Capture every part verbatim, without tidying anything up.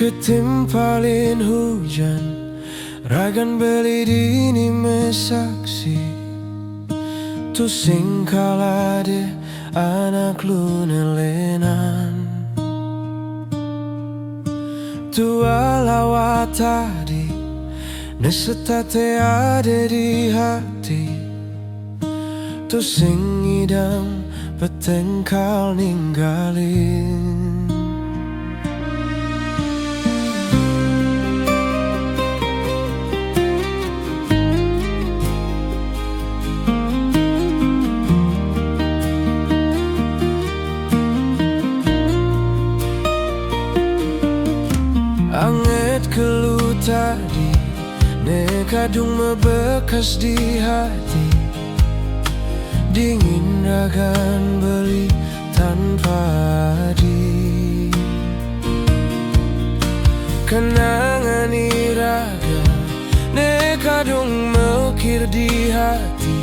Ketimpalin hujan, ragan beli dini me saksi. Tu singkala de anak lu ne lenan. Tu ala watadi ne setate ade di hati. Tu singidang petengkal ninggalin. Anget kelu tadi ne kadung mebekas di hati. Dingin ragan beli tanpa di kenangan iraga ne kadung mekir di hati.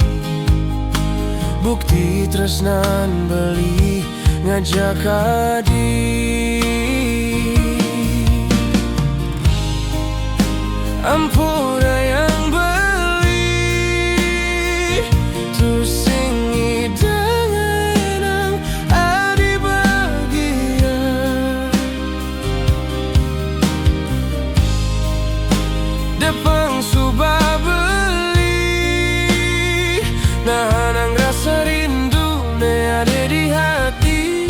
Bukti tresnan beli ngajak adi. Ampura yang beli, tu singidang enang adi bagia. Depang suba beli, nahan ang rasa rindu ne ade di hati.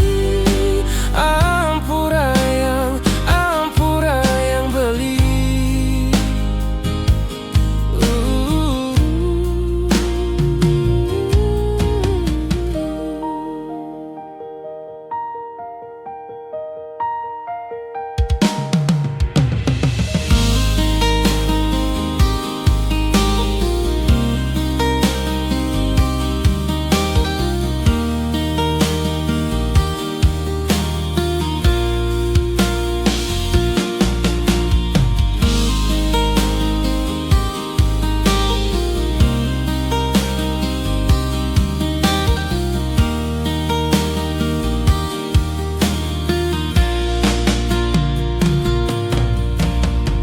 Ampura yang, ampura yang beli.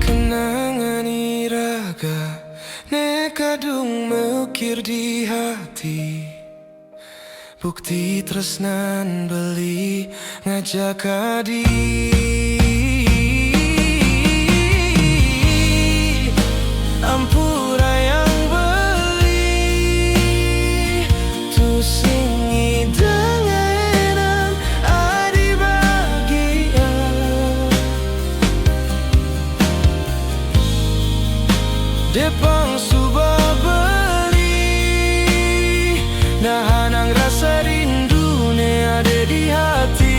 Kenangan iraga ne kadung mekir di hati. Bukti tresnan beli ngajak adi. Ampura yang beli, tu singidang enang adi bagia. Depang suba beli, nahan ang rasa rindu ne ade di hati.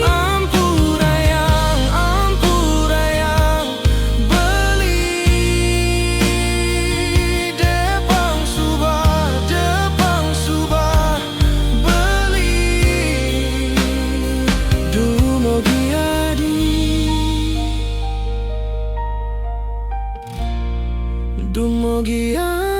Ampura yang, ampura yang beli, depang suba, depang suba beli. Dumogi adi. Dumogi adi.